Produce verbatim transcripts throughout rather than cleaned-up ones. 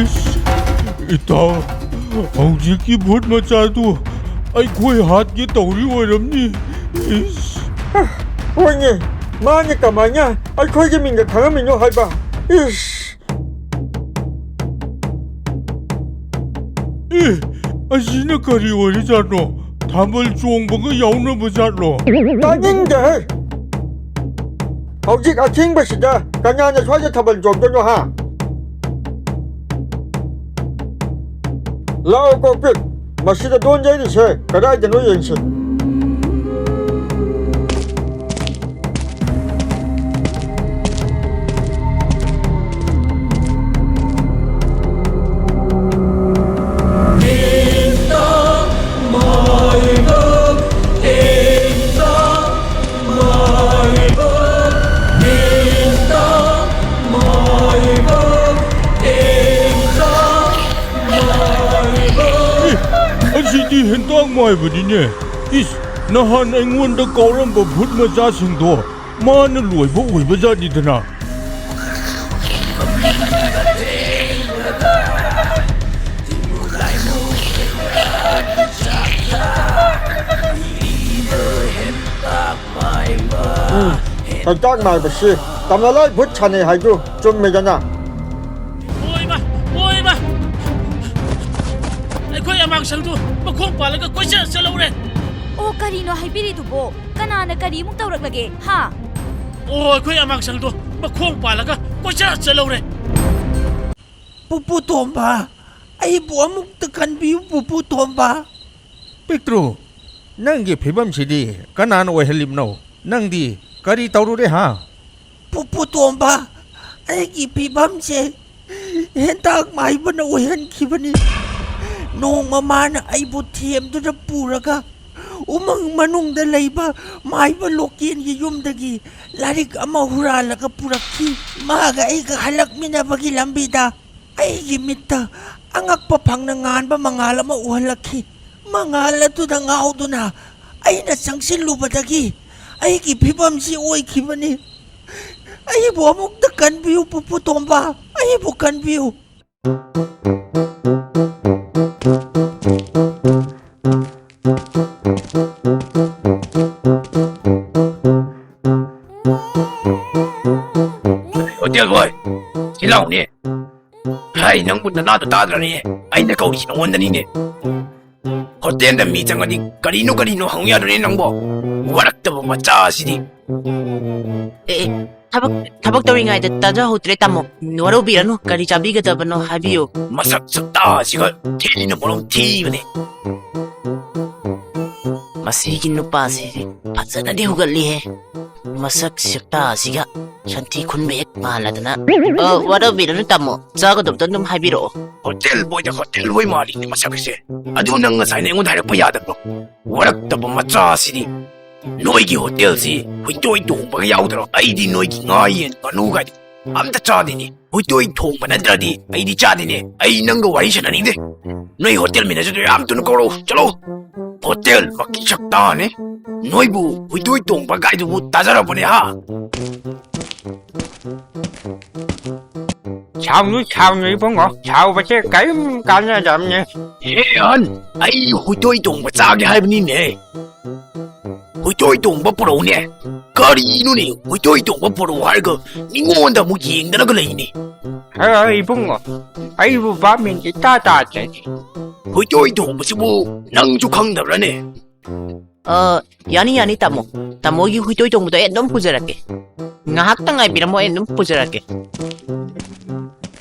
ꯏꯁ, ꯏꯇꯥꯎ, ꯍꯧꯖꯤꯛꯀꯤ ꯚꯨꯠ ꯃꯆꯥꯗꯨ ꯑꯩꯈꯣꯏ ꯍꯥꯠꯀꯦ ꯇꯧꯔꯤ ꯑꯣꯏꯔꯝꯅꯤ꯫ ꯏꯁ꯫ ꯍꯣꯏꯅꯦ, ꯃꯥꯅ ꯀꯃꯥꯏꯅ ꯑꯩꯈꯣꯏꯒꯤ ꯃꯤꯡꯗ ꯈꯪꯉꯝꯃꯤꯅꯣ ꯍꯥꯏꯕ? ꯏꯁ꯫ ꯑꯦ, ꯑꯁꯤꯅ ꯀꯔꯤ ꯑꯣꯏꯔꯤꯖꯥꯠꯅꯣ? ꯊꯥꯕꯜ ꯆꯣꯡꯕꯒ ꯌꯥꯎꯅꯕ ꯖꯥꯠꯂꯣ? ꯇꯥꯅꯤꯡꯗꯦꯍꯦ! ꯍꯧꯖꯤꯛ ꯑꯊꯦꯡꯕꯁꯤꯗ ꯀꯅꯥꯅ ꯁ꯭ꯋꯥꯏꯗ ꯊꯥꯕꯜ ꯆꯣꯡꯗꯣꯏꯅꯣ, ꯍꯥ? ꯂꯥꯛꯑꯣ, ꯀꯣꯛꯄꯤꯠ, ꯃꯁꯤꯗ ꯗꯣꯟ ꯌꯩꯔꯤꯁꯦ ꯀꯗꯥꯏꯗꯅꯣ ꯌꯦꯡꯁꯤ꯫ ꯑꯦ, ꯑꯁꯤꯗꯤ ꯍꯦꯟꯇꯥꯛ ꯃꯥꯏꯕꯅꯤꯅꯦ꯫ ꯏꯁ, ꯅꯍꯥꯟ ꯑꯩꯉꯣꯟꯗ ꯀꯥꯎꯔꯝꯕ ꯚꯨꯠ ꯃꯆꯥꯁꯤꯡꯗꯣ ꯃꯥꯅ ꯂꯣꯏꯕ ꯑꯣꯏꯕꯖꯥꯠꯅꯤꯗꯅ꯫ ꯎꯝ, ꯍꯦꯟꯇꯥꯛ ꯃꯥꯏꯕꯁꯤ ꯇꯝꯅꯂꯥꯏ ꯚꯨꯠ ꯁꯥꯟꯅꯩ ꯍꯥꯏꯗꯨ ꯆꯨꯝꯃꯤꯗꯅ꯫ ꯑꯣꯏꯃ! ꯑꯣꯏꯃ! ꯑꯩꯈꯣꯏ ꯑꯃꯥꯡꯁꯪꯗꯨ ꯃꯈꯣꯡ ꯄꯥꯜꯂꯒ ꯀꯣꯏꯆꯠ ꯆꯠꯍꯧꯔꯦ꯫ ꯑꯣ, ꯀꯔꯤꯅꯣ ꯍꯥꯏꯕꯤꯔꯤꯗꯨꯕꯣ? ꯀꯅꯥꯅ ꯀꯔꯤꯃꯨꯛ ꯇꯧꯔꯛꯂꯒꯦ, ꯍꯥ? ꯑꯣ, ꯑꯩꯈꯣꯏ ꯑꯃꯥꯡꯁꯪꯗꯣ ꯃꯈꯣꯡ ꯄꯥꯜꯂꯒ ꯀꯣꯏꯆꯠ ꯆꯠꯍꯧꯔꯦ꯫ ꯄꯨꯄꯨ ꯇꯣꯝꯕ, ꯑꯩꯕꯨ ꯑꯃꯨꯛꯇ ꯀꯟꯕꯤꯌꯨ, ꯄꯨꯄꯨ ꯇꯣꯝꯕ꯫ ꯄꯤꯛꯇ꯭ꯔꯨ, ꯅꯪꯒꯤ ꯐꯤꯕꯝꯁꯤꯗꯤ ꯀꯅꯥꯅ ꯑꯣꯏꯍꯜꯂꯤꯕꯅꯣ? ꯅꯪꯗꯤ ꯀꯔꯤ ꯇꯧꯔꯨꯔꯦ, ꯍꯥ? ꯄꯨꯄꯨ ꯇꯣꯝꯕ, ꯑꯩꯒꯤ ꯐꯤꯕꯝꯁꯦ ꯍꯦꯟꯇꯥꯛ ꯃꯥꯏꯕꯅ ꯑꯣꯏꯍꯟꯈꯤꯕꯅꯤ꯫ ꯅꯣꯡꯃ ꯃꯥꯅ ꯑꯩꯕꯨ ꯊꯦꯝꯗꯨꯅ ꯄꯨꯔꯒ ꯎꯃꯪ ꯃꯅꯨꯡꯗ ꯂꯩꯕ ꯃꯥꯏꯕ ꯂꯣꯀꯦꯟꯒꯤ ꯌꯨꯝꯗꯒꯤ ꯂꯥꯏꯔꯤꯛ ꯑꯃ ꯍꯨꯔꯥꯜꯂꯒ ꯄꯨꯔꯛꯈꯤ꯫ ꯃꯥꯒ ꯑꯩꯒ ꯍꯜꯂꯛꯃꯤꯟꯅꯕꯒꯤ ꯂꯝꯕꯤꯗ ꯑꯩꯒꯤ ꯃꯤꯠꯇ ꯑꯉꯛꯄ ꯐꯪꯅ ꯉꯥꯟꯕ ꯃꯉꯥꯜ ꯑꯃ ꯎꯍꯜꯂꯛꯈꯤ꯫ ꯃꯉꯥꯜ ꯑꯗꯨꯗ ꯉꯥꯎꯗꯨꯅ ꯑꯩꯅ ꯆꯪꯁꯤꯜꯂꯨꯕꯗꯒꯤ ꯑꯩꯒꯤ ꯐꯤꯕꯝꯁꯤ ꯑꯣꯏꯈꯤꯕꯅꯤ꯫ ꯑꯩꯕꯨ ꯑꯃꯨꯛꯇ ꯀꯟꯕꯤꯌꯨ, ꯄꯨꯄꯨ ꯇꯣꯝꯕ, ꯑꯩꯕꯨ ꯀꯟꯕꯤꯌꯨ꯫ ꯍꯣꯇꯦꯜ ꯕꯣꯏ, ꯁꯤ ꯂꯥꯎꯅꯦ꯫ ꯍꯥꯏ, ꯅꯪꯕꯨ ꯅꯅꯥꯗꯣ ꯇꯥꯗ꯭ꯔꯅꯦ? ꯑꯩꯅ ꯀꯧꯔꯤꯁꯤ ꯅꯉꯣꯟꯗꯅꯤꯅꯦ꯫ ꯍꯣꯇꯦꯜꯗ ꯃꯤ ꯆꯪꯉꯗꯤ ꯀꯔꯤꯅꯣ ꯀꯔꯤꯅꯣ ꯍꯪꯉꯨ ꯌꯥꯗ꯭ꯔꯅꯦ ꯅꯪꯕꯣ? ꯋꯥꯔꯛꯇꯕ ꯃꯆꯥ ꯑꯁꯤꯗꯤ꯫ ꯑꯦ, ꯑꯦ, ꯊꯕꯛ, ꯊꯕꯛ ꯇꯧꯔꯤꯉꯩꯗ ꯇꯥꯖꯍꯧꯗ꯭ꯔꯦ, ꯇꯥꯃꯣ꯫ ꯋꯥꯔꯧꯕꯤꯔꯅꯨ, ꯀꯔꯤ ꯆꯥꯕꯤꯒꯗꯕꯅꯣ ꯍꯥꯏꯕꯤꯌꯨ꯫ ꯃꯁꯛ ꯁꯛꯇꯥꯁꯤꯒ ꯊꯤꯅ ꯃꯔꯣꯝ ꯊꯤꯕꯅꯦ꯫ ꯃꯁꯤꯒꯤ ꯅꯨꯄꯥꯁꯤ ꯐꯖꯅꯗꯤ ꯍꯧꯒꯠꯂꯤꯍꯦ꯫ ꯃꯁꯛ ꯁꯛꯇꯥꯁꯤꯒ ꯁꯟꯊꯤ ꯈꯨꯟꯕ ꯍꯦꯛ ꯃꯥꯜꯂꯗꯅ꯫ ꯑ, ꯋꯥꯔꯧꯕꯤꯔꯅꯨ, ꯇꯥꯃꯣ꯫ ꯆꯥꯒꯗꯕꯗꯣ ꯑꯗꯨꯝ ꯍꯥꯏꯕꯤꯔꯛꯑꯣ꯫ ꯍꯣꯇꯦꯜ ꯕꯣꯏꯗ ꯍꯣꯇꯦꯜ ꯕꯣꯏ ꯃꯥꯜꯂꯤꯅꯦ ꯃꯁꯛ ꯑꯁꯦ꯫ ꯑꯗꯨ ꯅꯪ ꯉꯁꯥꯏꯅ ꯑꯩꯉꯣꯟꯗ ꯍꯥꯏꯔꯛꯄ ꯌꯥꯗꯕ꯭ꯔꯣ? ꯋꯥꯔꯛꯇꯕ ꯃꯆꯥꯁꯤꯗꯤ꯫ ꯅꯣꯏꯒꯤ ꯍꯣꯇꯦꯜꯁꯤ ꯍꯨꯏꯇꯣꯏ ꯇꯣꯡꯕꯒ ꯌꯥꯎꯗ꯭ꯔꯣ? ꯑꯩꯗꯤ ꯅꯣꯏꯒꯤ ꯉꯥ, ꯌꯦꯟ, ꯉꯥꯅꯨ ꯀꯥꯏꯗꯤ ꯑꯝꯇ ꯆꯥꯗꯦꯅꯦ꯫ ꯍꯨꯏꯇꯣꯏ ꯊꯣꯡꯕ ꯅꯠꯇ꯭ꯔꯗꯤ ꯑꯩꯗꯤ ꯆꯥꯗꯦꯅꯦ꯫ ꯑꯩ ꯅꯪꯒ ꯋꯥꯔꯤ ꯁꯥꯟꯅꯅꯤꯡꯗꯦ꯫ ꯅꯣꯏ ꯍꯣꯇꯦꯜ ꯃꯦꯅꯦꯖꯔꯗꯣ ꯌꯥꯝ ꯊꯨꯅ ꯀꯧꯔꯛꯎ꯫ ꯆꯠꯂꯣ꯫ ꯍꯣꯇꯦꯜ ꯃꯛꯀꯤ ꯁꯛꯇꯥꯅꯦ꯫ ꯅꯣꯏꯕꯨ ꯍꯨꯏꯇꯣꯏ ꯇꯣꯡꯕ ꯀꯥꯏꯗꯨꯕꯨ ꯇꯥꯖꯔꯕꯅꯦ, ꯍꯥ? ꯁꯥꯎꯅꯨ, ꯁꯥꯎꯅꯨ ꯏꯕꯨꯡꯉꯣ, ꯁꯥꯎꯕꯁꯦ ꯀꯔꯤꯝ ꯀꯥꯟꯅꯗꯕꯅꯦ꯫ ꯑꯦ ꯑꯍꯟ, ꯑꯩ ꯍꯨꯏꯇꯣꯏ ꯇꯣꯡꯕ ꯆꯥꯒꯦ ꯍꯥꯏꯕꯅꯤꯅꯦ꯫ ꯍꯨꯏꯇꯣꯏ ꯇꯣꯡꯕ ꯄꯨꯔꯛꯎꯅꯦ꯫ ꯀꯔꯤꯅꯣꯅꯦ, ꯍꯨꯏꯇꯣꯏ ꯇꯣꯡꯕ ꯄꯨꯔꯛꯎ ꯍꯥꯏꯔꯒ ꯃꯤꯉꯣꯟꯗ ꯑꯃꯨꯛ ꯌꯦꯡꯗꯅꯒ ꯂꯩꯅꯦ꯫ ꯍꯦ, ꯏꯕꯨꯡꯉꯣ, ꯑꯩꯕꯨ ꯚꯥꯞ ꯃꯦꯟ ꯏꯇꯥ ꯇꯥꯗ꯭ꯔꯦꯅꯦ꯫ ꯍꯨꯏꯇꯣꯏ ꯇꯣꯡꯕꯁꯤꯕꯨ ꯅꯪꯁꯨ ꯈꯪꯗꯕ꯭ꯔꯅꯦ? ꯑ, ꯌꯥꯅꯤ, ꯌꯥꯅꯤ, ꯇꯥꯃꯣ꯫ ꯇꯥꯃꯣꯒꯤ ꯍꯨꯏꯇꯣꯏ ꯇꯣꯡꯕꯗꯣ ꯑꯩ ꯑꯗꯨꯝ ꯄꯨꯖꯔꯛꯀꯦ꯫ ꯉꯥꯏꯍꯥꯛꯇꯪ ꯉꯥꯏꯕꯤꯔꯝꯃꯣ, ꯑꯩ ꯑꯗꯨꯝ ꯄꯨꯖꯔꯛꯀꯦ꯫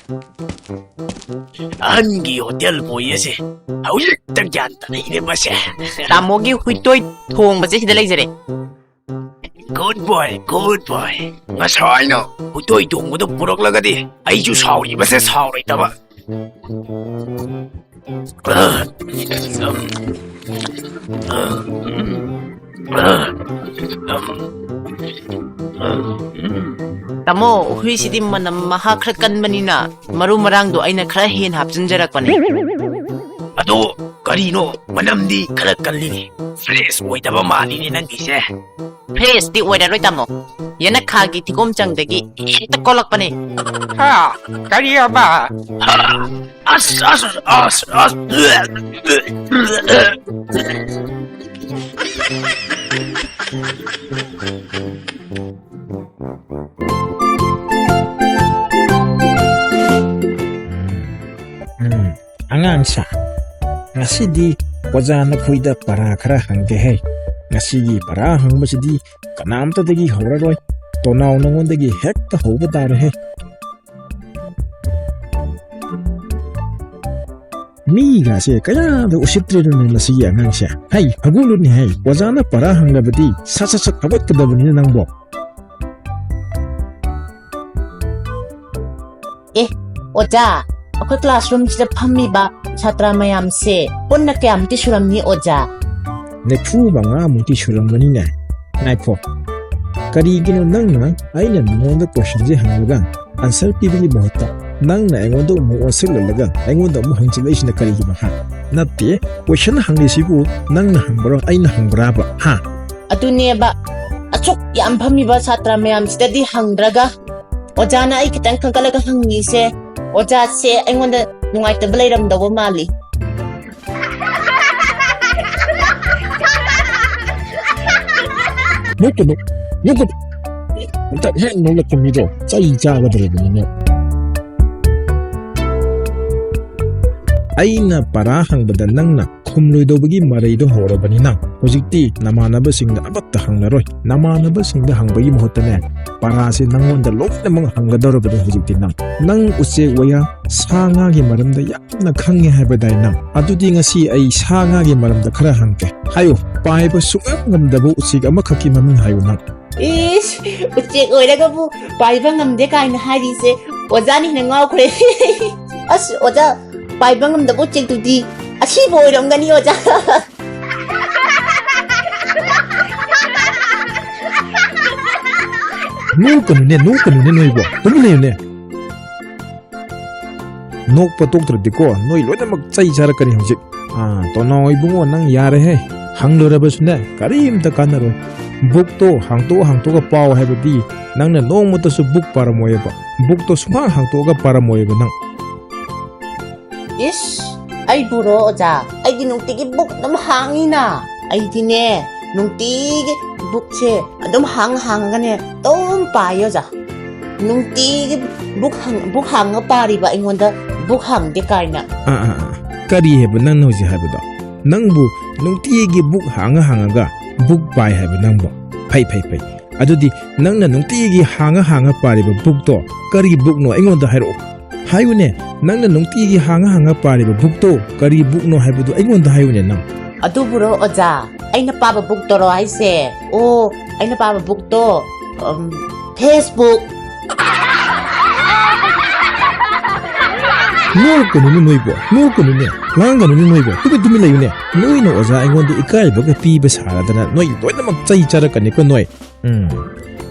ꯑꯍꯟꯒꯤ ꯍꯣꯇꯦꯜ ꯕꯣꯏ ꯑꯁꯦ ꯍꯧꯖꯤꯛꯇ ꯒ꯭ꯌꯥꯟ ꯇꯥꯔꯛꯏꯅꯦ ꯃꯁꯦ꯫ ꯇꯥꯃꯣꯒꯤ ꯍꯨꯏꯇꯣꯏ ꯊꯣꯡꯕꯁꯦ ꯁꯤꯗ ꯂꯩꯖꯔꯦ꯫ Good boy, good boy. ꯉꯁꯥꯏꯅ ꯍꯨꯏꯇꯣꯏ ꯊꯣꯡꯕꯗꯣ ꯄꯨꯔꯛꯂꯒꯗꯤ ꯑꯩꯁꯨ ꯁꯥꯎꯔꯤꯕꯁꯦ ꯁꯥꯎꯔꯣꯏꯗꯕ꯫ ꯇꯥꯃꯣ, ꯍꯨꯏꯁꯤꯗꯤ ꯃꯅꯝ ꯃꯍꯥ ꯈꯔ ꯀꯟꯕꯅꯤꯅ ꯃꯔꯨ ꯃꯔꯥꯡꯗꯣ ꯑꯩꯅ ꯈꯔ ꯍꯦꯟꯅ ꯍꯥꯞꯆꯤꯟꯖꯔꯛꯄꯅꯦ꯫ ꯑꯗꯣ ꯀꯔꯤꯅꯣ ꯃꯅꯝꯗꯤ ꯈꯔ ꯀꯜꯂꯤꯅꯦ? Fresh ꯑꯣꯏꯗꯕ ꯃꯥꯜꯂꯤꯅꯦ ꯅꯪꯒꯤꯁꯦ꯫ ꯐ꯭ꯔꯦꯁꯇꯤ ꯑꯣꯏꯔꯔꯣꯏ, ꯇꯥꯃꯣ꯫ ꯌꯦꯅꯈꯥꯒꯤ ꯊꯤꯒꯣꯝꯆꯪꯗꯒꯤ ꯍꯦꯛꯇ ꯀꯣꯜꯂꯛꯄꯅꯦ꯫ ꯍꯥ? ꯀꯔꯤ ꯍꯥꯏꯕ? ꯑꯁ, ꯑꯁ, ꯑꯁ, ꯑꯁ꯫ ꯎꯝ, ꯑꯉꯥꯡꯁꯥ, ꯉꯁꯤꯗꯤ ꯑꯣꯖꯥ ꯅꯈꯣꯏꯗ ꯄꯔꯥ ꯈꯔ ꯍꯪꯒꯦ ꯍꯦ꯫ ꯉꯁꯤꯒꯤ ꯄꯔꯥ ꯍꯪꯕꯁꯤꯗꯤ ꯀꯅꯥꯝꯇꯗꯒꯤ ꯍꯧꯔꯔꯣꯏ꯫ ꯇꯣꯅꯥꯎ ꯅꯉꯣꯟꯗꯒꯤ ꯍꯦꯛꯇ ꯍꯧꯕ ꯇꯥꯔꯦ ꯍꯦ꯫ ꯃꯤꯒꯥꯁꯦ ꯀꯌꯥꯗ ꯎꯁꯤꯠꯇ꯭ꯔꯤꯅꯣꯅꯦ ꯃꯁꯤꯒꯤ ꯑꯉꯥꯡꯁꯦ꯫ ꯍꯩ, ꯐꯒꯨꯂꯨꯅꯦ ꯍꯩ꯫ ꯑꯣꯖꯥꯅ ꯄꯔꯥ ꯍꯪꯂꯕꯗꯤ ꯁꯠ ꯁꯠ ꯁꯠ ꯍꯧꯒꯠꯀꯗꯕꯅꯤꯅ ꯅꯪꯕꯣ꯫ ꯑꯦ, ꯑꯣꯖꯥ, ꯑꯩꯈꯣꯏ ꯀ꯭ꯂꯥꯁꯔꯨꯝꯁꯤꯗ ꯐꯝꯃꯤꯕ ꯁꯥꯇ꯭ꯔ ꯃꯌꯥꯝꯁꯦ ꯄꯨꯟꯅ ꯀꯌꯥꯃꯨꯛꯇꯤ ꯁꯨꯔꯝꯅꯤ, ꯑꯣꯖꯥ? ꯅꯤꯐꯨ ꯃꯉꯥꯃꯨꯛꯇꯤ ꯁꯨꯔꯝꯒꯅꯤꯅꯦ꯫ ꯉꯥꯏꯈꯣ, ꯀꯔꯤꯒꯤꯅꯣ ꯅꯪꯅ ꯑꯩꯅ ꯅꯉꯣꯟꯗ ꯀꯣꯏꯁꯟꯁꯦ ꯍꯪꯉꯒ ꯑꯟꯁꯔ ꯄꯤꯕꯒꯤ ꯃꯍꯨꯠꯇ ꯅꯪꯅ ꯑꯩꯉꯣꯟꯗ ꯑꯃꯨꯛ ꯑꯣꯟꯁꯤꯜꯂꯜꯂꯒ ꯑꯩꯉꯣꯟꯗ ꯑꯃꯨꯛ ꯍꯪꯖꯤꯜꯂꯛꯏꯁꯤꯅ ꯀꯔꯤꯒꯤꯅꯣ, ꯍꯥ? ꯅꯠꯇꯦ, ꯀꯣꯏꯁꯟ ꯍꯪꯉꯤꯁꯤꯕꯨ ꯅꯪꯅ ꯍꯪꯕ꯭ꯔꯣ, ꯑꯩꯅ ꯍꯪꯕ꯭ꯔꯥꯕ, ꯍꯥ? ꯑꯗꯨꯅꯦꯕ, ꯑꯁꯨꯛ ꯌꯥꯝ ꯐꯝꯃꯤꯕ ꯁꯥꯇ꯭ꯔ ꯃꯌꯥꯝꯁꯤꯗꯗꯤ ꯍꯪꯗ꯭ꯔꯒ ꯑꯣꯖꯥꯅ ꯑꯩ ꯈꯤꯇꯪ ꯈꯟꯒꯠꯂꯒ ꯍꯪꯉꯤꯁꯦ, ꯑꯣꯖꯥꯁꯦ ꯑꯩꯉꯣꯟꯗ ꯅꯨꯡꯉꯥꯏꯇꯕ ꯂꯩꯔꯝꯗꯧꯕ ꯃꯥꯜꯂꯤ꯫ ꯅꯣꯛꯀꯅꯨ, ꯅꯣꯛꯀꯅꯨ꯫ ꯑꯝꯇ ꯍꯦꯛ ꯅꯣꯛꯂꯛꯄ ꯃꯤꯗꯣ ꯆꯩ ꯆꯥꯒꯗꯧꯔꯤꯕꯅꯤꯅꯦ꯫ ꯑꯩꯅ ꯄꯔꯥ ꯍꯪꯕꯗ ꯅꯪꯅ ꯈꯨꯝꯂꯣꯏꯗꯧꯕꯒꯤ ꯃꯔꯩꯗꯣ ꯍꯧꯔꯕꯅꯤꯅ ꯍꯧꯖꯤꯛꯇꯤ ꯅꯃꯥꯟꯅꯕꯁꯤꯡꯗ ꯑꯃꯠꯇ ꯍꯪꯂꯔꯣꯏ꯫ ꯅꯃꯥꯟꯅꯕꯁꯤꯡꯗ ꯍꯪꯕꯒꯤ ꯃꯍꯨꯠꯇꯅꯦ, ꯄꯔꯥꯁꯦ ꯅꯪꯉꯣꯟꯗ ꯂꯣꯏꯅꯃꯛ ꯍꯪꯒꯗꯧꯔꯕꯅꯤ ꯍꯧꯖꯤꯛꯇꯤ ꯅꯪ꯫ ꯅꯪ ꯎꯆꯦꯛ ꯋꯥꯌꯥ ꯁꯥ ꯉꯥꯒꯤ ꯃꯔꯝꯗ ꯌꯥꯝꯅ ꯈꯪꯉꯦ ꯍꯥꯏꯕꯗꯥꯏ ꯅꯪ? ꯑꯗꯨꯗꯤ ꯉꯁꯤ ꯑꯩ ꯁꯥ ꯉꯥꯒꯤ ꯃꯔꯝꯗ ꯈꯔ ꯍꯪꯒꯦ꯫ ꯍꯥꯏꯌꯨ, ꯄꯥꯏꯕ ꯁꯨꯡꯉꯝ ꯉꯝꯗꯕ ꯎꯆꯦꯛ ꯑꯃꯈꯛꯀꯤ ꯃꯃꯤꯡ ꯍꯥꯏꯌꯨ ꯅꯪ꯫ ꯏꯁ, ꯎꯆꯦꯛ ꯑꯣꯏꯔꯒꯕꯨ ꯄꯥꯏꯕ ꯉꯝꯗꯦ ꯀꯥꯏꯅ ꯍꯥꯏꯔꯤꯁꯦ ꯑꯣꯖꯥꯅ ꯍꯦꯟꯅ ꯉꯥꯎꯈ꯭ꯔꯦ꯫ ꯑꯁ, ꯑꯣꯖꯥ, ꯄꯥꯏꯕ ꯉꯝꯗꯕ ꯎꯆꯦꯛꯇꯨꯗꯤ ꯑꯁꯤꯕ ꯑꯣꯏꯔꯝꯒꯅꯤ, ꯑꯣꯖꯥ꯫ ꯅꯣꯛꯀꯅꯨꯅꯦ, ꯅꯣꯛꯀꯅꯨꯅꯦ ꯅꯣꯏꯕꯣ꯫ ꯇꯨꯃꯤꯟ ꯂꯩꯌꯨꯅꯦ꯫ ꯅꯣꯛꯄ ꯇꯣꯛꯇ꯭ꯔꯗꯤꯀꯣ, ꯅꯣꯏ ꯂꯣꯏꯅꯃꯛ ꯆꯩ ꯆꯥꯔꯛꯀꯅꯤ ꯍꯧꯖꯤꯛ꯫ ꯑꯥ, ꯇꯣꯅꯥꯎ ꯏꯕꯨꯡꯉꯣ, ꯅꯪ ꯌꯥꯔꯦꯍꯦ꯫ ꯍꯪꯂꯨꯔꯕꯁꯨꯅꯦ, ꯀꯔꯤꯝꯇ ꯀꯥꯟꯅꯔꯣꯏ꯫ ꯕꯨꯛꯇꯣ ꯍꯥꯡꯇꯣꯛ ꯍꯥꯡꯇꯣꯛꯑꯒ ꯄꯥꯎ ꯍꯥꯏꯕꯗꯤ ꯅꯪꯅ ꯅꯣꯡꯃꯇꯁꯨ ꯕꯨꯛ ꯄꯥꯔꯝꯃꯣꯏꯕ꯫ ꯕꯨꯛꯇꯣ ꯁꯨꯡꯍꯥꯡ ꯍꯥꯡꯇꯣꯛꯑꯒ ꯄꯥꯔꯝꯃꯣꯏꯕ ꯅꯪ꯫ ꯏꯁ, ꯑꯩꯕꯨꯔꯣ ꯑꯣꯖꯥ? ꯑꯩꯗꯤ ꯅꯨꯡꯇꯤꯒꯤ ꯕꯨꯛ ꯑꯗꯨꯝ ꯍꯥꯡꯉꯤꯅ꯫ ꯑꯩꯗꯤꯅꯦ, ꯅꯨꯡꯇꯤꯒꯤ ꯕꯨꯛꯁꯦ ꯑꯗꯨꯝ ꯍꯥꯡ ꯍꯥꯡꯉꯒꯅꯦ ꯑꯗꯨꯝ ꯄꯥꯏ ꯑꯣꯖꯥ꯫ ꯅꯨꯡꯇꯤꯒꯤ ꯕꯨꯛ ꯍꯥꯡ-, ꯕꯨꯛ ꯍꯥꯡꯉ ꯄꯥꯔꯤꯕ ꯑꯩꯉꯣꯟꯗ ꯕꯨꯛ ꯍꯥꯡꯗꯦ ꯀꯥꯏꯅ꯫ ꯑꯥ ꯑꯥ ꯑꯥ, ꯀꯔꯤ ꯍꯥꯏꯕ ꯅꯪꯅ ꯍꯧꯖꯤꯛ ꯍꯥꯏꯕꯗꯣ? ꯅꯪꯕꯨ ꯅꯨꯡꯇꯤꯒꯤ ꯕꯨꯛ ꯍꯥꯡꯉ ꯍꯥꯡꯉꯒ ꯕꯨꯛ ꯄꯥꯏ ꯍꯥꯏꯕ ꯅꯪꯕꯨ? ꯐꯩ ꯐꯩ ꯐꯩ꯫ ꯑꯗꯨꯗꯤ ꯅꯪꯅ ꯅꯨꯡꯇꯤꯒꯤ ꯍꯥꯡꯉ ꯍꯥꯡꯉ ꯄꯥꯔꯤꯕ ꯕꯨꯛꯇꯣ ꯀꯔꯤ ꯕꯨꯛꯅꯣ ꯑꯩꯉꯣꯟꯗ ꯍꯥꯏꯔꯛꯑꯣ꯫ ꯍꯥꯏꯌꯨꯅꯦ, ꯅꯪꯅ ꯅꯨꯡꯇꯤꯒꯤ ꯍꯥꯡꯉ ꯍꯥꯡꯉ ꯄꯥꯔꯤꯕ ꯕꯨꯛꯇꯣ ꯀꯔꯤ ꯕꯨꯛꯅꯣ ꯍꯥꯏꯕꯗꯨ ꯑꯩꯉꯣꯟꯗ ꯍꯥꯏꯌꯨꯅꯦ ꯅꯪ꯫ ꯑꯗꯨꯕꯨꯔꯣ ꯑꯣꯖꯥ? ꯑꯩꯅ ꯄꯥꯕ ꯕꯨꯛꯇꯣꯔꯣ ꯍꯥꯏꯁꯦ? ꯑꯣ, ꯑꯩꯅ ꯄꯥꯕ ꯕꯨꯛꯇꯣ, ꯎꯝ, Facebook꯫ ꯅꯣꯛꯀꯅꯨꯅꯦ ꯅꯣꯏꯕꯣ, ꯅꯣꯛꯀꯅꯨꯅꯦ, ꯂꯥꯡꯒꯅꯨꯅꯦ ꯅꯣꯏꯕꯣ, ꯇꯨꯃꯤꯟ ꯇꯨꯃꯤꯟ ꯂꯩꯌꯨꯅꯦ꯫ ꯅꯣꯏꯅ ꯑꯣꯖꯥ ꯑꯩꯉꯣꯟꯗ ꯏꯀꯥꯏꯕꯒ ꯄꯤꯕ ꯁꯥꯔꯗꯅ ꯅꯣꯏ ꯂꯣꯏꯅꯃꯛ ꯆꯩ ꯆꯥꯔꯛꯀꯅꯤꯀꯣ ꯅꯣꯏ꯫ ꯎꯝ,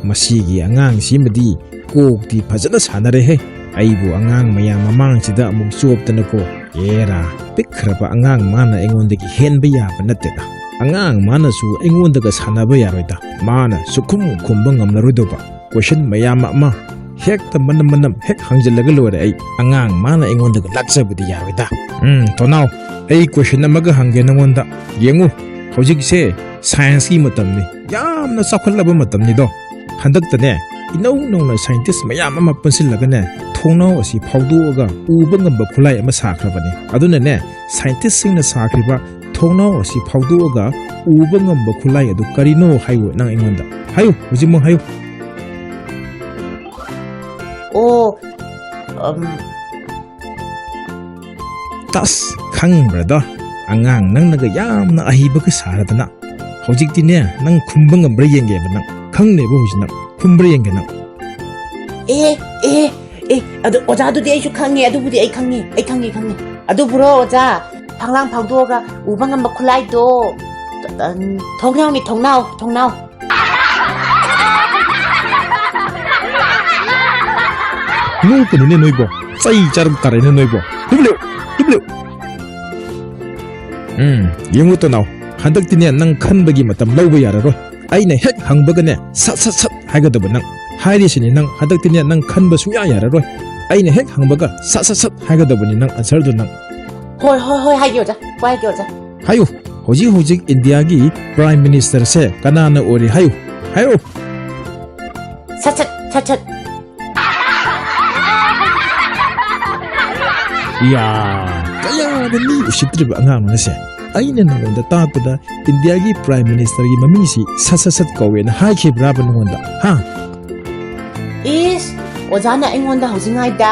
ꯃꯁꯤꯒꯤ ꯑꯉꯥꯡꯁꯤꯃꯗꯤ ꯀꯣꯛꯇꯤ ꯐꯖꯅ ꯁꯥꯟꯅꯔꯦꯍꯦ꯫ ꯑꯩꯕꯨ ꯑꯉꯥꯡ ꯃꯌꯥꯝ ꯃꯃꯥꯡꯁꯤꯗ ꯑꯃꯨꯛ ꯆꯣꯞꯇꯅꯀꯣ꯫ ꯑꯦꯔꯥ, ꯄꯤꯛꯈ꯭ꯔꯕ ꯑꯉꯥꯡ ꯃꯥꯅ ꯑꯩꯉꯣꯟꯗꯒꯤ ꯍꯦꯟꯕ ꯌꯥꯕ ꯅꯠꯇꯦꯗ꯫ ꯑꯉꯥꯡ ꯃꯥꯅꯁꯨ ꯑꯩꯉꯣꯟꯗꯒ ꯁꯥꯟꯅꯕ ꯌꯥꯔꯣꯏꯗ꯫ ꯃꯥꯅ ꯁꯨꯛꯈꯨꯝ ꯈꯨꯝꯕ ꯉꯝꯂꯔꯣꯏꯗꯧꯕ꯫ ꯀꯣꯏꯁꯟ ꯃꯌꯥꯝ ꯑꯃ ꯍꯦꯛꯇ ꯃꯅꯝ ꯃꯅꯝ ꯍꯦꯛ ꯍꯪꯖꯤꯜꯂꯒ ꯂꯣꯏꯔꯦ ꯑꯩ꯫ ꯑꯉꯥꯡ ꯃꯥꯅ ꯑꯩꯉꯣꯟꯗꯒ ꯂꯥꯛꯆꯕꯗꯤ ꯌꯥꯔꯣꯏꯗ꯫ ꯎꯝ, ꯇꯣꯅꯥꯎ, ꯑꯩ ꯀꯣꯏꯁꯟ ꯑꯃꯒ ꯍꯪꯒꯦ ꯅꯪꯉꯣꯟꯗ꯫ ꯌꯦꯡꯉꯨ, ꯍꯧꯖꯤꯛꯁꯦ ꯁꯥꯏꯟꯁꯀꯤ ꯃꯇꯝꯅꯤ꯫ ꯌꯥꯝꯅ ꯆꯥꯎꯈꯠꯂꯕ ꯃꯇꯝꯅꯤꯗꯣ꯫ ꯍꯟꯗꯛꯇꯅꯦ, ꯏꯅꯧ ꯅꯧꯅ ꯁꯥꯏꯟꯇꯤꯁ ꯃꯌꯥꯝ ꯑꯃ ꯄꯨꯟꯁꯤꯜꯂꯒꯅꯦ, ꯊꯣꯡꯅꯥꯎ ꯑꯁꯤ ꯐꯥꯎꯗꯣꯛꯑꯒ ꯎꯕ ꯉꯝꯕ ꯈꯨꯠꯂꯥꯏ ꯑꯃ ꯁꯥꯈ꯭ꯔꯕꯅꯤ꯫ ꯑꯗꯨꯅꯅꯦ, ꯁꯥꯏꯟꯇꯤꯁꯁꯤꯡꯅ ꯁꯥꯈ꯭ꯔꯤꯕ ꯊꯣꯡꯅꯥꯎ ꯑꯁꯤ ꯐꯥꯎꯗꯣꯛꯑꯒ ꯎꯕ ꯉꯝꯕ ꯈꯨꯠꯂꯥꯏ ꯑꯗꯨ ꯀꯔꯤꯅꯣ ꯍꯥꯏꯌꯨ ꯅꯪ ꯑꯩꯉꯣꯟꯗ꯫ ꯍꯥꯏꯌꯨ, ꯍꯧꯖꯤꯛꯃꯛ ꯍꯥꯏꯌꯨ꯫ ꯑꯣ, ꯎꯝ, ꯇꯁ, ꯈꯪꯕ꯭ꯔꯗꯣ? ꯑꯉꯥꯡ ꯅꯪꯅꯒ ꯌꯥꯝꯅ ꯑꯍꯩꯕꯒ ꯁꯥꯔꯗꯅ꯫ ꯍꯧꯖꯤꯛꯇꯤꯅꯦ, ꯅꯪ ꯈꯨꯝꯕ ꯉꯝꯕ꯭ꯔꯥ ꯌꯦꯡꯒꯦꯕ ꯅꯪ꯫ ꯈꯪꯅꯦꯕ ꯍꯧꯖꯤꯛ ꯅꯪ꯫ ꯈꯨꯝꯕ꯭ꯔꯥ ꯌꯦꯡꯒꯦ ꯅꯪ꯫ ꯑꯦ, ꯑꯦ, ꯑꯦ, ꯑꯗꯨ ꯑꯣꯖꯥꯗꯨꯗꯤ ꯑꯩꯁꯨ ꯈꯪꯉꯦ, ꯑꯗꯨꯕꯨꯗꯤ ꯑꯩ ꯈꯪꯉꯦ, ꯑꯩ ꯈꯪꯉꯦ, ꯈꯪꯉꯦ꯫ ꯑꯗꯨꯕꯨꯔꯣ ꯑꯣꯖꯥ, ꯐꯛꯂꯥꯡ ꯐꯥꯎꯗꯣꯛꯑꯒ ꯎꯕ ꯉꯝꯕ ꯈꯨꯠꯂꯥꯏꯗꯣ, ꯎꯝ, ꯊꯣꯡꯅꯥꯎꯅꯤ, ꯊꯣꯡꯅꯥꯎ, ꯊꯣꯡꯅꯥꯎ꯫ ꯅꯣꯛꯀꯅꯨꯅꯦ ꯅꯣꯏꯕꯣ, ꯆꯩ ꯆꯥꯔꯝ ꯇꯥꯔꯦꯅꯦ ꯅꯣꯏꯕꯣ꯫ ꯇꯨꯃꯤꯟ ꯂꯩꯌꯨ, ꯇꯨꯃꯤꯟ ꯂꯩꯌꯨ꯫ ꯎꯝ, ꯌꯦꯡꯉꯨ ꯇꯣꯅꯥꯎ, ꯍꯟꯗꯛꯇꯤꯅꯦ ꯅꯪ ꯈꯟꯕꯒꯤ ꯃꯇꯝ ꯂꯧꯕ ꯌꯥꯔꯔꯣꯏ꯫ ꯑꯩꯅ ꯍꯦꯛ ꯍꯪꯕꯒꯅꯦ, ꯁꯠ ꯁꯠ ꯁꯠ ꯍꯥꯏꯒꯗꯕ ꯅꯪ꯫ ꯍꯥꯏꯔꯤꯁꯤꯅꯤ ꯅꯪ꯫ ꯍꯟꯗꯛꯇꯤꯅꯦ, ꯅꯪ ꯈꯟꯕ ꯁꯨꯡꯌꯥ ꯌꯥꯔꯔꯣꯏ꯫ ꯑꯩꯅ ꯍꯦꯛ ꯍꯪꯕꯒ ꯁꯠ ꯁꯠ ꯁꯠ ꯍꯥꯏꯒꯗꯕꯅꯤ ꯅꯪ ꯑꯟꯁꯔꯗꯨ ꯅꯪ꯫ ꯍꯣꯏ, ꯍꯣꯏ, ꯍꯣꯏ, ꯍꯥꯏꯒꯦ ꯑꯣꯖꯥ꯫ ꯍꯣꯏ, ꯍꯥꯏꯒꯦ ꯑꯣꯖꯥ꯫ ꯍꯥꯏꯌꯨ꯫ ꯍꯧꯖꯤꯛ ꯍꯧꯖꯤꯛ ꯏꯟꯗꯤꯌꯥꯒꯤ ꯄ꯭ꯔꯥꯏꯝ ꯃꯤꯅꯤꯁꯇꯔꯁꯦ ꯀꯅꯥꯅ ꯑꯣꯏꯔꯤ? ꯍꯥꯏꯌꯨ꯫ ꯍꯥꯏꯌꯨ꯫ ꯁꯠ ꯁꯠ, ꯁꯠ ꯁꯠ꯫ ꯌꯥ, ꯀꯌꯥꯗ ꯃꯤ ꯎꯁꯤꯠꯇ꯭ꯔꯤꯕ ꯑꯉꯥꯡꯅꯣꯅꯦ ꯁꯦ꯫ ꯑꯩꯅ ꯅꯉꯣꯟꯗ ꯇꯥꯛꯄꯗ ꯏꯟꯗꯤꯌꯥꯒꯤ ꯄ꯭ꯔꯥꯏꯝ ꯃꯤꯅꯤꯁꯇꯔꯒꯤ ꯃꯃꯤꯡꯁꯤ ꯁꯠ ꯁꯠ ꯁꯠ ꯀꯧꯋꯦꯅ ꯍꯥꯏꯈꯤꯕ꯭ꯔꯥꯕ ꯅꯉꯣꯟꯗ? ꯍꯥ? ꯏꯁ, ꯑꯣꯖꯥꯅ ꯑꯩꯉꯣꯟꯗ ꯍꯧꯖꯤꯛꯉꯥꯏꯗ,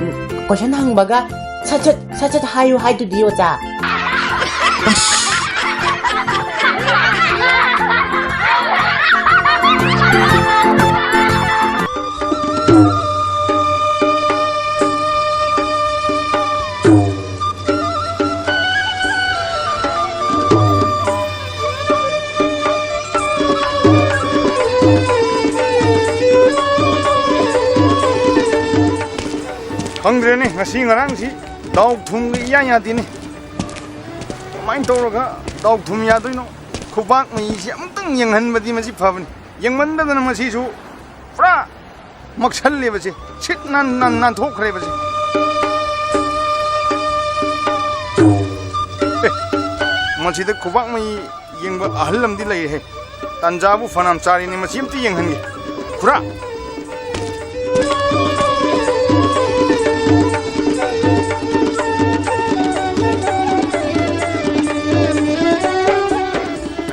ꯎꯝ, ꯀꯣꯏꯁꯟ ꯍꯪꯕꯒ ꯁꯠ ꯁꯠ, ꯁꯠ ꯁꯠ ꯍꯥꯏꯌꯨ ꯍꯥꯏꯗꯨꯗꯤ, ꯑꯣꯖꯥ꯫ ꯑꯁ꯫ ꯈꯪꯗ꯭ꯔꯦꯅꯦ, ꯉꯁꯤ ꯉꯔꯥꯡꯁꯤ ꯗꯥꯎ ꯊꯨꯝꯒ ꯏꯌꯥ ꯌꯥꯗꯦꯅꯦ꯫ ꯀꯃꯥꯏꯅ ꯇꯧꯔꯒ ꯗꯥꯎ ꯊꯨꯝ ꯌꯥꯗꯣꯏꯅꯣ? ꯈꯨꯕꯥꯛ ꯃꯌꯤꯁꯤ ꯑꯃꯨꯛꯇꯪ ꯌꯦꯡꯍꯟꯕꯗꯤ ꯃꯁꯤ ꯐꯕꯅꯤ꯫ ꯌꯦꯡꯃꯟꯗꯗꯅ ꯃꯁꯤꯁꯨ ꯄꯨꯔꯥ ꯃꯛꯁꯜꯂꯦꯕ ꯁꯦ꯫ ꯁꯤꯠ ꯅꯥꯟ, ꯅꯥꯟ, ꯅꯥꯟꯊꯣꯛꯈ꯭ꯔꯦꯕ ꯁꯦ꯫ ꯑꯦ, ꯃꯁꯤꯗ ꯈꯨꯕꯥꯛ ꯃꯌꯤ ꯌꯦꯡꯕ ꯑꯍꯜ ꯑꯃꯗꯤ ꯂꯩꯔꯦꯍꯦ꯫ ꯇꯟꯖꯥꯕꯨ ꯐꯅꯌꯥꯝ ꯆꯥꯔꯤꯅꯦ, ꯃꯁꯤ ꯑꯝꯇ ꯌꯦꯡꯍꯟꯒꯦ꯫ ꯈꯨꯔꯥ!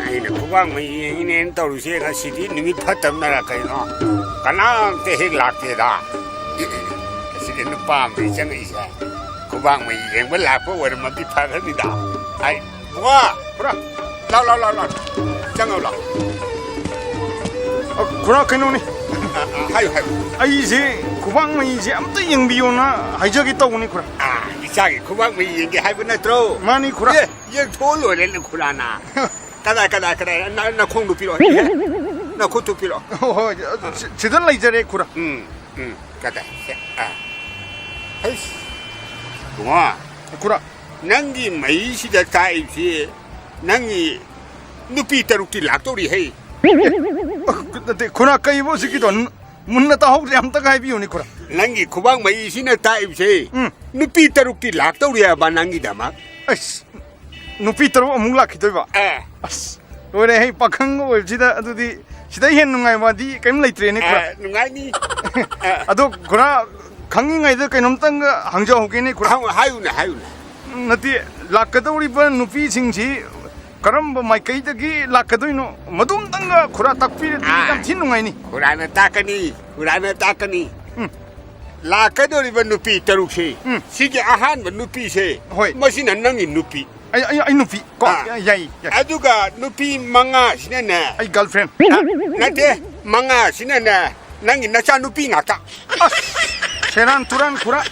ꯑꯩꯅ ꯈꯨꯕꯥꯛ ꯃꯌꯤ ꯌꯦꯡꯉꯤꯅꯦꯅ ꯇꯧꯔꯤꯁꯦ, ꯉꯁꯤꯗꯤ ꯅꯨꯃꯤꯠ ꯐꯠꯇꯕꯅꯔ ꯀꯩꯅꯣ? ꯀꯅꯥꯝꯇ ꯍꯦꯛ ꯂꯥꯛꯇꯦꯗ꯫ ꯑꯁꯤꯗꯤ ꯅꯨꯄꯥ ꯑꯃꯗꯤ ꯆꯪꯉꯛꯏꯁꯦ꯫ ꯈꯨꯕꯥꯛ ꯃꯌꯤ ꯌꯦꯡꯕ ꯂꯥꯛꯄ ꯑꯣꯏꯔꯝꯃꯗꯤ ꯐꯒꯅꯤꯗ꯫ ꯑꯩ, ꯕꯨꯡꯉꯣ! ꯈꯨꯔꯥ! ꯂꯥꯎ, ꯂꯥꯎ, ꯂꯥꯎ, ꯂꯥꯎ꯫ ꯆꯪꯉꯛꯎ ꯂꯥꯎ꯫ ꯑ, ꯈꯨꯔꯥ, ꯀꯩꯅꯣꯅꯤ꯫ ꯑ, ꯑ, ꯍꯥꯏꯌꯨ, ꯍꯥꯏꯌꯨ꯫ ꯑꯩꯁꯦ ꯈꯨꯕꯥꯛ ꯃꯌꯤꯁꯦ ꯑꯝꯇ ꯌꯦꯡꯕꯤꯌꯣꯅ ꯍꯥꯏꯖꯒꯦ ꯇꯧꯕꯅꯤ, ꯈꯨꯔꯥ꯫ ꯑ, ꯏꯆꯥꯒꯤ ꯈꯨꯕꯥꯛ ꯃꯌꯤ ꯌꯦꯡꯒꯦ ꯍꯥꯏꯕ ꯅꯠꯇ꯭ꯔꯣ? ꯃꯥꯅꯤ, ꯈꯨꯔꯥ꯫ ꯑꯦ, ꯌꯦꯡꯊꯣꯛꯑ ꯂꯣꯏꯔꯦꯅꯦ, ꯈꯨꯔꯥꯅ꯫ ꯀꯗꯥꯏ, ꯀꯗꯥꯏ, ꯀꯗꯥꯏ? ꯅ-, ꯅꯈꯣꯡꯗꯨ ꯄꯤꯔꯛꯑꯣ꯫ ꯅꯈꯨꯠꯇꯨ ꯄꯤꯔꯛꯑꯣ꯫ ꯍꯣꯏ, ꯍꯣꯏ, ꯁꯤ-, ꯁꯤꯗ ꯂꯩꯖꯔꯦ, ꯈꯨꯔꯥ꯫ ꯎꯝ, ꯎꯝ, ꯀꯗꯥꯏ? ꯁꯦ, ꯑ꯫ ꯍꯩꯁ, ꯏꯕꯨꯡꯉꯣ꯫ ꯈꯨꯔꯥ꯫ ꯅꯪꯒꯤ ꯃꯌꯤꯁꯤꯗ ꯇꯥꯛꯏꯁꯤ ꯅꯪꯒꯤ ꯅꯨꯄꯤ ꯇꯔꯨꯛꯇꯤ ꯂꯥꯛꯇꯧꯔꯤ ꯍꯩ꯫ ꯅꯠꯇꯦ, ꯈꯨꯔꯥ, ꯀꯩꯕꯣ ꯍꯧꯖꯤꯛꯀꯤꯗꯣ? ꯃꯨꯟꯅ ꯇꯥꯍꯧꯗ꯭ꯔꯦ, ꯑꯝꯇꯒ ꯍꯥꯏꯕꯤꯌꯨꯅꯦ, ꯈꯨꯔꯥ꯫ ꯅꯪꯒꯤ ꯈꯨꯕꯥꯛ ꯃꯍꯤꯁꯤꯅ ꯇꯥꯛꯏꯕꯁꯦ, ꯎꯝ꯫ ꯅꯨꯄꯤ ꯇꯔꯨꯛꯇꯤ ꯂꯥꯛꯇꯧꯔꯦ ꯍꯥꯏꯕ ꯅꯪꯒꯤꯗꯃꯛ꯫ ꯑꯁ, ꯅꯨꯄꯤ ꯇꯔꯨꯛ ꯑꯃꯨꯛ ꯂꯥꯛꯈꯤꯗꯣꯏꯕ? ꯑꯦ꯫ ꯑꯁ, ꯂꯣꯏꯔꯦ, ꯑꯩ ꯄꯥꯈꯪ ꯑꯣꯏꯕꯁꯤꯗ꯫ ꯑꯗꯨꯗꯤ ꯁꯤꯗꯩ ꯍꯦꯟꯅ ꯅꯨꯡꯉꯥꯏꯕꯗꯤ ꯀꯔꯤꯝ ꯂꯩꯇ꯭ꯔꯦꯅꯦ, ꯈꯨꯔꯥ꯫ ꯑꯦ, ꯅꯨꯡꯉꯥꯏꯅꯤ꯫ ꯑꯦ꯫ ꯑꯗꯣ, ꯈꯨꯔꯥ, ꯈꯪꯉꯤꯉꯩꯗ ꯀꯩꯅꯣꯝꯇꯪꯒ ꯍꯪꯖꯍꯧꯒꯦꯅꯦ, ꯈꯨꯔꯥ꯫ ꯍꯪꯉꯨ, ꯍꯥꯏꯌꯨꯅꯦ, ꯍꯥꯏꯌꯨꯅꯦ꯫ ꯅꯠꯇꯦ, ꯂꯥꯛꯀꯗꯧꯔꯤꯕ ꯅꯨꯄꯤꯁꯤꯡꯁꯤ ꯀꯔꯝꯕ ꯃꯥꯏꯀꯩꯗꯒꯤ ꯂꯥꯛꯀꯗꯣꯏꯅꯣ? ꯃꯗꯨꯝꯇꯪꯒ ꯈꯨꯔꯥ ꯇꯥꯛꯄꯤꯔꯗꯤ ꯑꯥ꯫ ꯌꯥꯝ ꯊꯤ ꯅꯨꯡꯉꯥꯏꯅꯤ꯫ ꯈꯨꯔꯥꯅ ꯇꯥꯛꯀꯅꯤ, ꯈꯨꯔꯥꯅ ꯇꯥꯛꯀꯅꯤ꯫ ꯎꯝ꯫ ꯂꯥꯛꯀꯗꯧꯔꯤꯕ ꯅꯨꯄꯤ ꯇꯔꯨꯛꯁꯦ, ꯎꯝ꯫ ꯁꯤꯒꯤ ꯑꯍꯥꯟꯕ ꯅꯨꯄꯤꯁꯦ, ꯍꯣꯏ꯫ ꯃꯁꯤꯅ ꯅꯪꯒꯤ ꯅꯨꯄꯤ꯫ ꯑꯩ, ꯑꯩ, ꯑꯩ ꯅꯨꯄꯤ ꯀꯣ? ꯑꯥ꯫ ꯌꯥꯏ, ꯌꯥꯏ꯫ ꯑꯗꯨꯒ ꯅꯨꯄꯤ ꯃꯉꯥꯁꯤꯅꯅꯦ, ꯑꯩ girlfriend꯫ ꯑ, ꯅꯠꯇꯦ, ꯃꯉꯥꯁꯤꯅꯅꯦ, ꯅꯪꯒꯤ ꯅꯆꯥꯅꯨꯄꯤ ꯉꯥꯛꯇ꯫ ꯑꯁ, ꯁꯦꯔꯥꯟ ꯇꯨꯔꯥꯟ ꯈꯨꯔꯥ꯫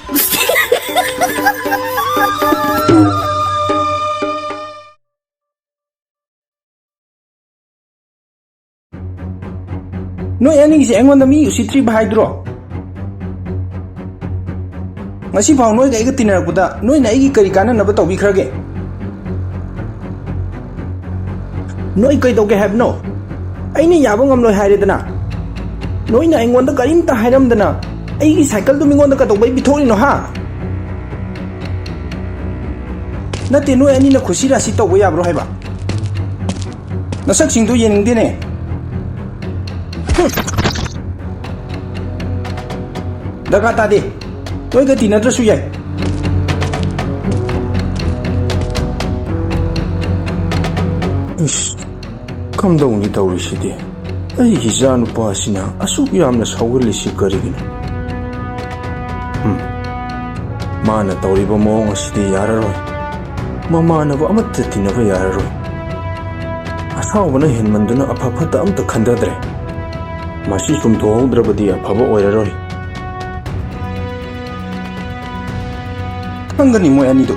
ꯅꯣꯏ ꯑꯅꯤꯒꯤꯁꯦ ꯑꯩꯉꯣꯟꯗ ꯃꯤ ꯎꯁꯤꯠꯇ꯭ꯔꯤꯕ ꯍꯥꯏꯗꯨꯔꯣ? ꯉꯁꯤꯐꯥꯎ ꯅꯣꯏꯒ ꯑꯩꯒ ꯇꯤꯟꯅꯔꯛꯄꯗ ꯅꯣꯏꯅ ꯑꯩꯒꯤ ꯀꯔꯤ ꯀꯥꯟꯅꯅꯕ ꯇꯧꯕꯤꯈ꯭ꯔꯒꯦ? ꯅꯣꯏ ꯀꯩꯗꯧꯒꯦ ꯍꯥꯏꯕꯅꯣ? ꯑꯩꯅ ꯌꯥꯕ ꯉꯝꯂꯣꯏ ꯍꯥꯏꯔꯦꯗꯅ꯫ ꯅꯣꯏꯅ ꯑꯩꯉꯣꯟꯗ ꯀꯔꯤꯝꯇ ꯍꯥꯏꯔꯝꯗꯅ ꯑꯩꯒꯤ ꯁꯥꯏꯀꯜꯗꯨ ꯃꯤꯉꯣꯟꯗ ꯀꯩꯗꯧꯕꯩ ꯄꯤꯊꯣꯛꯏꯅꯣ, ꯍꯥ? ꯅꯠꯇꯦ, ꯅꯣꯏ ꯑꯅꯤꯅ ꯈꯨꯁꯤ ꯔꯥꯁꯤ ꯇꯧꯕ ꯌꯥꯕ꯭ꯔꯣ ꯍꯥꯏꯕ? ꯅꯁꯛꯁꯤꯡꯗꯨ ꯌꯦꯡꯅꯤꯡꯗꯦꯅꯦ꯫ ꯍꯨꯝ꯫ ꯗꯔꯀꯥꯔ ꯇꯥꯗꯦ꯫ ꯅꯣꯏꯒ ꯇꯤꯟꯅꯗ꯭ꯔꯁꯨ ꯌꯥꯏ꯫ ꯏꯁ, ꯀꯝꯗꯧꯅꯤ ꯇꯧꯔꯤꯁꯤꯗꯤ? ꯑꯩꯒꯤ ꯏꯆꯥꯅꯨꯄꯥꯁꯤꯅ ꯑꯁꯨꯛ ꯌꯥꯝꯅ ꯁꯥꯎꯒꯜꯂꯤꯁꯤ ꯀꯔꯤꯒꯤꯅꯣ? ꯍꯨꯝ, ꯃꯥꯅ ꯇꯧꯔꯤꯕ ꯃꯑꯣꯡ ꯑꯁꯤꯗꯤ ꯌꯥꯔꯔꯣꯏ꯫ ꯃꯃꯥꯟꯅꯕ ꯑꯃꯠꯇ ꯇꯤꯟꯅꯕ ꯌꯥꯔꯔꯣꯏ꯫ ꯑꯁꯥꯎꯕꯅ ꯍꯦꯟꯃꯟꯗꯨꯅ ꯑꯐ ꯐꯠꯇ ꯑꯝꯇ ꯈꯟꯊꯗ꯭ꯔꯦ꯫ ꯃꯁꯤ ꯆꯨꯝꯊꯣꯛꯍꯧꯗ꯭ꯔꯕꯗꯤ ꯑꯐꯕ ꯑꯣꯏꯔꯔꯣꯏ꯫ ꯈꯪꯒꯅꯤ ꯃꯣꯏ ꯑꯅꯤꯗꯨ꯫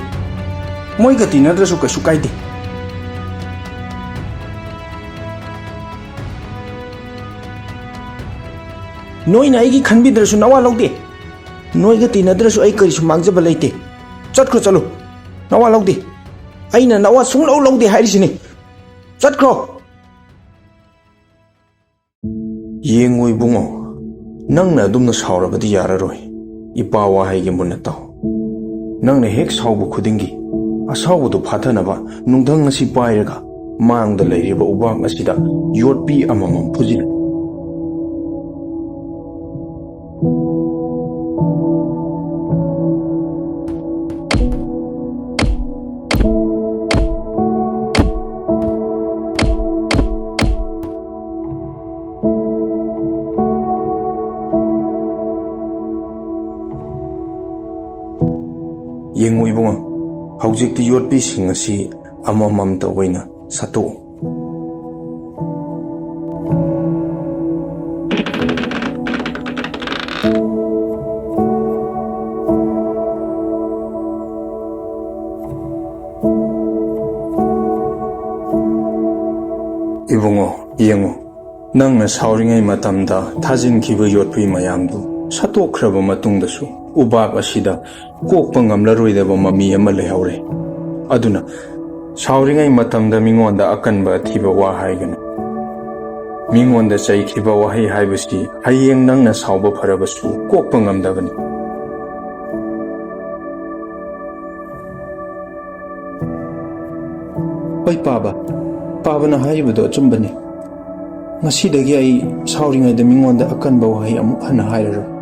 ꯃꯣꯏꯒ ꯇꯤꯟꯅꯗ꯭ꯔꯁꯨ ꯀꯩꯁꯨ ꯀꯥꯏꯗꯦ꯫ ꯅꯣꯏꯅ ꯑꯩꯒꯤ ꯈꯟꯕꯤꯗ꯭ꯔꯁꯨ ꯅꯋꯥ ꯂꯧꯗꯦ꯫ ꯅꯣꯏꯒ ꯇꯤꯟꯅꯗ꯭ꯔꯁꯨ ꯑꯩ ꯀꯔꯤꯁꯨ ꯃꯥꯡꯖꯕ ꯂꯩꯇꯦ꯫ ꯆꯠꯈ꯭ꯔꯣ, ꯆꯠꯂꯣ꯫ ꯅꯋꯥ ꯂꯧꯗꯦ꯫ ꯑꯩꯅ ꯅꯋꯥ ꯁꯨꯡꯂꯧ ꯂꯧꯗꯦ ꯍꯥꯏꯔꯤꯁꯤꯅꯤ꯫ ꯆꯠꯈ꯭ꯔꯣ꯫ "ꯌꯦꯡꯉꯨ ꯏꯕꯨꯡꯉꯣ, ꯅꯪꯅ ꯑꯗꯨꯝꯅ ꯁꯥꯎꯔꯕꯗꯤ ꯌꯥꯔꯔꯣꯏ꯫ ꯏꯄꯥ ꯋꯥꯍꯩꯒꯤ ꯃꯨꯟꯅ ꯇꯥꯎ꯫ ꯅꯪꯅ ꯍꯦꯛ ꯁꯥꯎꯕ ꯈꯨꯗꯤꯡꯒꯤ ꯑꯁꯥꯎꯕꯗꯨ ꯐꯥꯊꯅꯕ ꯅꯨꯡꯊꯪ ꯑꯁꯤ ꯄꯥꯏꯔꯒ ꯃꯥꯡꯗ ꯂꯩꯔꯤꯕ ꯎꯕꯥꯛ ꯑꯁꯤꯗ ꯌꯣꯠꯄꯤ ꯑꯃꯃꯝ ꯐꯨꯖꯤꯜꯂꯨ꯫" "ꯌꯦꯡꯉꯨ ꯏꯕꯨꯡꯉꯣ, ꯍꯧꯖꯤꯛꯇꯤ ꯌꯣꯠꯄꯤꯁꯤꯡ ꯑꯁꯤ ꯑꯃꯃꯝꯇ ꯑꯣꯏꯅ ꯁꯠꯇꯣꯛꯎ꯫" "ꯏꯕꯨꯡꯉꯣ, ꯌꯦꯡꯉꯨ, ꯅꯪꯅ ꯁꯥꯎꯔꯤꯉꯩ ꯃꯇꯝꯗ ꯊꯥꯖꯤꯟꯈꯤꯕ ꯌꯣꯠꯄꯤ ꯃꯌꯥꯝꯗꯨ ꯁꯠꯇꯣꯛꯈ꯭ꯔꯕ ꯃꯇꯨꯡꯗꯁꯨ ꯎꯕꯥꯛ ꯑꯁꯤꯗ ꯀꯣꯛꯄ ꯉꯝꯂꯔꯣꯏꯗꯕ ꯃꯃꯤ ꯑꯃ ꯂꯩꯍꯧꯔꯦ꯫ ꯑꯗꯨꯅ ꯁꯥꯎꯔꯤꯉꯩ ꯃꯇꯝꯗ ꯃꯤꯉꯣꯟꯗ ꯑꯀꯟꯕ ꯑꯊꯤꯕ ꯋꯥ ꯍꯥꯏꯒꯅꯨ꯫ ꯃꯤꯉꯣꯟꯗ ꯆꯩꯈꯤꯕ ꯋꯥꯍꯩ ꯍꯥꯏꯕꯁꯤ ꯍꯌꯦꯡ ꯅꯪꯅ ꯁꯥꯎꯕ ꯐꯔꯕꯁꯨ ꯀꯣꯛꯄ ꯉꯝꯗꯕꯅꯤ꯫" "ꯍꯣꯏ ꯄꯥꯕ, ꯄꯥꯕꯅ ꯍꯥꯏꯔꯤꯕꯗꯣ ꯑꯆꯨꯝꯕꯅꯤ꯫ ꯉꯁꯤꯗꯒꯤ ꯑꯩ ꯁꯥꯎꯔꯤꯉꯩꯗ ꯃꯤꯉꯣꯟꯗ ꯑꯀꯟꯕ ꯋꯥꯍꯩ ꯑꯃꯨꯛ ꯍꯟꯅ ꯍꯥꯏꯔꯔꯣꯏ꯫